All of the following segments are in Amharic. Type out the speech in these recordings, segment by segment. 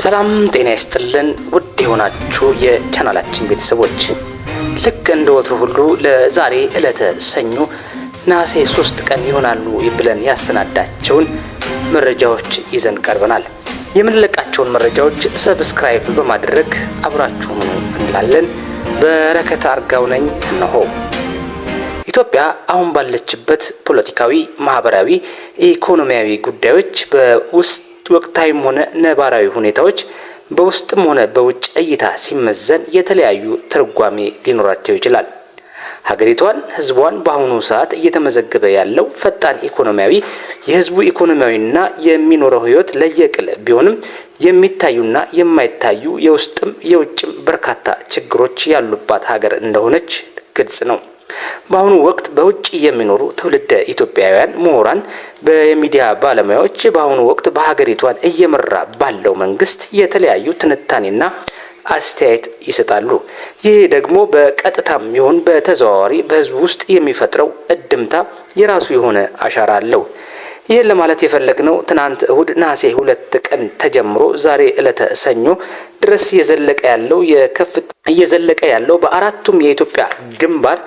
ሰላም ጤና ይስጥልን ውድ የሆናችሁ የቻናላችን ቤተሰቦች፣ ልክ እንደ ወትሮ ሁሉ ለዛሬ ዕለተ ሰኞ ነሐሴ 3 ቀን ይሆናሉ ብለን ያሰናዳቸውን መረጃዎች ይዘን ቀርበናል። የምንለቃቸውን መረጃዎች subscribe በማድረግ አብራችሁን ሁኑ እንላለን። በረከት አርጋው ነኝ። እነሆ። ኢትዮጵያ አሁን ባለችበት ፖለቲካዊ፣ ማህበራዊ፣ ኢኮኖሚያዊ ጉዳዮች በውስጥ ወቅታዊም ሆነ ነባራዊ ሁኔታዎች በውስጥም ሆነ በውጭ እይታ ሲመዘን የተለያዩ ትርጓሜ ሊኖራቸው ይችላል። ሀገሪቷን፣ ሕዝቧን በአሁኑ ሰዓት እየተመዘገበ ያለው ፈጣን ኢኮኖሚያዊ የሕዝቡ ኢኮኖሚያዊና የሚኖረው ሕይወት ለየቅል ቢሆንም የሚታዩና የማይታዩ የውስጥም የውጭም በርካታ ችግሮች ያሉባት ሀገር እንደሆነች ግልጽ ነው። በአሁኑ ወቅት በውጭ የሚኖሩ ትውልደ ኢትዮጵያውያን ምሁራን፣ በሚዲያ ባለሙያዎች በአሁኑ ወቅት በሀገሪቷን እየመራ ባለው መንግስት የተለያዩ ትንታኔና አስተያየት ይሰጣሉ። ይህ ደግሞ በቀጥታም ይሁን በተዘዋዋሪ በህዝቡ ውስጥ የሚፈጥረው እድምታ የራሱ የሆነ አሻራ አለው። ይህን ለማለት የፈለግነው ትናንት እሁድ ነሐሴ 2 ቀን ተጀምሮ ዛሬ ዕለተ ሰኞ ድረስ እየዘለቀ ያለው እየዘለቀ ያለው በአራቱም የኢትዮጵያ ግንባር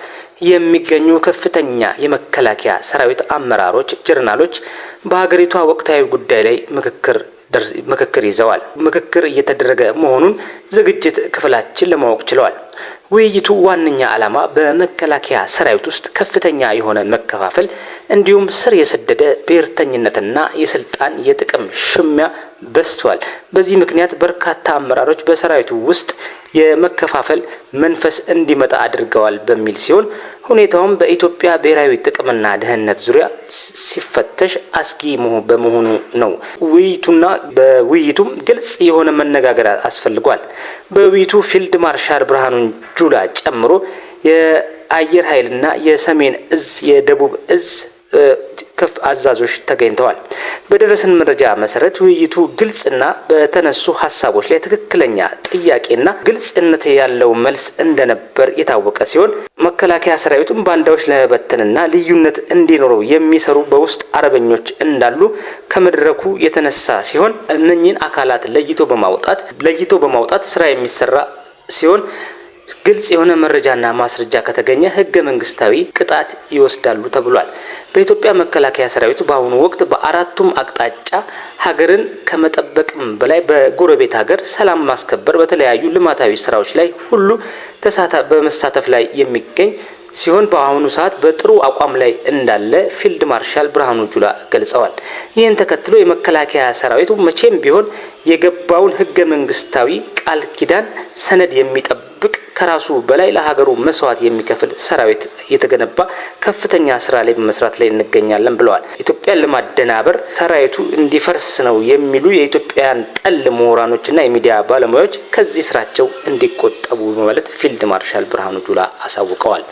የሚገኙ ከፍተኛ የመከላከያ ሰራዊት አመራሮች፣ ጀነራሎች በሀገሪቷ ወቅታዊ ጉዳይ ላይ ምክክር ይዘዋል። ምክክር እየተደረገ መሆኑን ዝግጅት ክፍላችን ለማወቅ ችለዋል። ውይይቱ ዋነኛ ዓላማ በመከላከያ ሰራዊት ውስጥ ከፍተኛ የሆነ መከፋፈል እንዲሁም ስር የሰደደ ብሔርተኝነትና የስልጣን የጥቅም ሽሚያ በዝቷል። በዚህ ምክንያት በርካታ አመራሮች በሰራዊቱ ውስጥ የመከፋፈል መንፈስ እንዲመጣ አድርገዋል በሚል ሲሆን፣ ሁኔታውም በኢትዮጵያ ብሔራዊ ጥቅምና ደህንነት ዙሪያ ሲፈተሽ አስጊ በመሆኑ ነው። ውይይቱና በውይይቱም ግልጽ የሆነ መነጋገር አስፈልጓል። በውይይቱ ፊልድ ማርሻል ብርሃኑ ጁላ ጨምሮ የአየር ኃይልና የሰሜን እዝ፣ የደቡብ እዝ ከፍ አዛዦች ተገኝተዋል። በደረሰን መረጃ መሰረት ውይይቱ ግልጽና በተነሱ ሀሳቦች ላይ ትክክለኛ ጥያቄና ግልጽነት ያለው መልስ እንደነበር የታወቀ ሲሆን፣ መከላከያ ሰራዊቱን ባንዳዎች ለመበተንና ልዩነት እንዲኖረው የሚሰሩ በውስጥ አርበኞች እንዳሉ ከመድረኩ የተነሳ ሲሆን፣ እነኚህን አካላት ለይቶ በማውጣት ስራ የሚሰራ ሲሆን፣ ግልጽ የሆነ መረጃና ማስረጃ ከተገኘ ህገ መንግስታዊ ቅጣት ይወስዳሉ ተብሏል። በኢትዮጵያ መከላከያ ሰራዊት በአሁኑ ወቅት በአራቱም አቅጣጫ ሀገርን ከመጠበቅም በላይ በጎረቤት ሀገር ሰላም ማስከበር በተለያዩ ልማታዊ ስራዎች ላይ ሁሉ በመሳተፍ ላይ የሚገኝ ሲሆን፣ በአሁኑ ሰዓት በጥሩ አቋም ላይ እንዳለ ፊልድ ማርሻል ብርሃኑ ጁላ ገልጸዋል። ይህን ተከትሎ የመከላከያ ሰራዊቱ መቼም ቢሆን የገባውን ህገ መንግስታዊ ቃል ኪዳን ሰነድ የሚጠብቅ፣ ከራሱ በላይ ለሀገሩ መስዋዕት የሚከፍል ሰራዊት የተገነባ ከፍተኛ ስራ ላይ በመስራት ላይ እንገኛለን ብለዋል። ኢትዮጵያን ለማደናበር ሰራዊቱ እንዲፈርስ ነው የሚሉ የኢትዮጵያን ጠል ምሁራኖችና የሚዲያ ባለሙያዎች ከዚህ ስራቸው እንዲቆጠቡ በማለት ፊልድ ማርሻል ብርሃኑ ጁላ አሳውቀዋል።